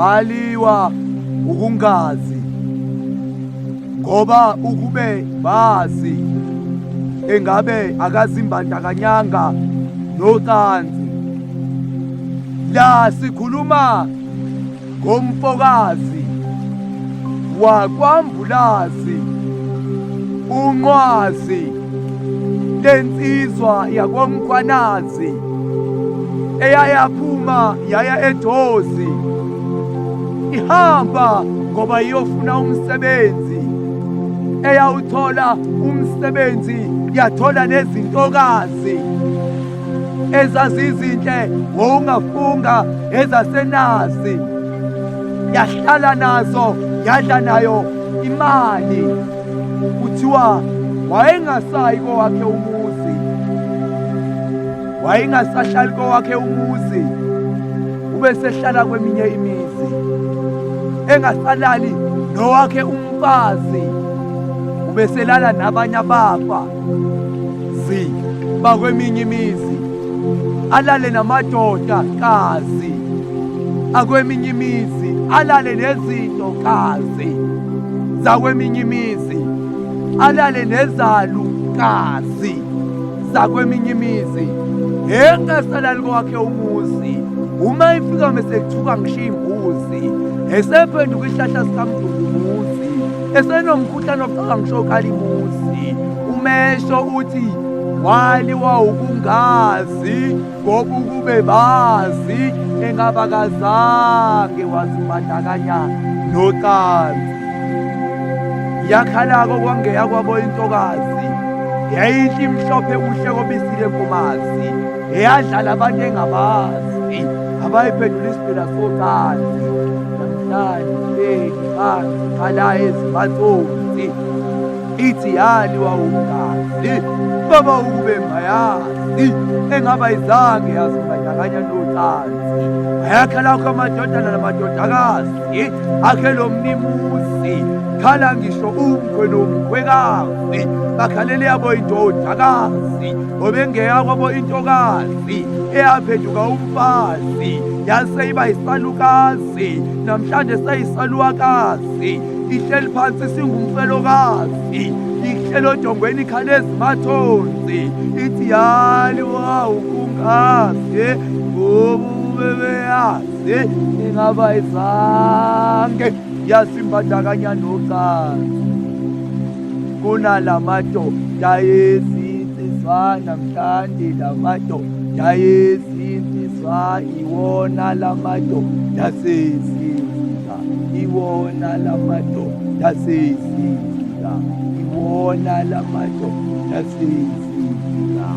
Waliwa ukungazi ngoba ukube bazi engabe akazimbandakanyanga nocansi. La sikhuluma ngomfokazi wakwaMbulazi uNqwazi lensizwa yakwaMkhwanazi eyayaphuma yaya eJozi ihamba ngoba iyofuna umsebenzi eyawuthola umsebenzi yathola nezintokazi ezazizinhle wowungafunga ezasenazi yahlala nazo yadla nayo imali kuthiwa wayengasayi kowakhe umuzi wayengasahlali kowakhe umuzi ubesehlala kweminye imizi engasalali nowakhe umfazi ubeselala nabanye abafa zi bakweminye imizi alale namadoda kazi akweminye imizi alale nezinto kazi zakweminye imizi alale nezalu kazi zakweminye imizi engasalali kwakhe umuzi uma ifika mesekuthuka ngisho imbuzi esephenduka isihlahla sikamdungumuzi esenomkhuhlane oqala ngisho kalimuzi umesho uthi waliwa ukungazi ngoba ukube bazi engaba kazange wazibandakanya nocansi. Yakhalako kwangeya kwabo intokazi yayinhle imhlophe kuhle kobisi lenkomazi eyadlala abantu engabazi abayiphendula isigqila socansi namhlanje phansi khala ezimathonsi ithi yaliwa umngazi baba ukube mayazi engaba izange yazibandakanya nocansi ayakhe lakho amadodana namadodakazi akhe lo mnimuzi khala ngisho umkhwe nomkhwekazi bakhalele yabo indodakazi obengeyakwabo intokazi eyaphenduka umfazi yase iba yisalukazi namhlanje seyisaluwakazi ihleli phansi singumfelokazi ihleli odongweni ikhala ezimathonsi ithi yali wawukungazi ngoba ubebeyazi ingaba izange yasimbandakanya nocansi kunalamadoda yezinsizwa namhlanje lamadoda yezinsizwa iwona lamadoda sezinsizwa iwona lamadoda sezinsizwa iwona lamadoda sezinsizwa.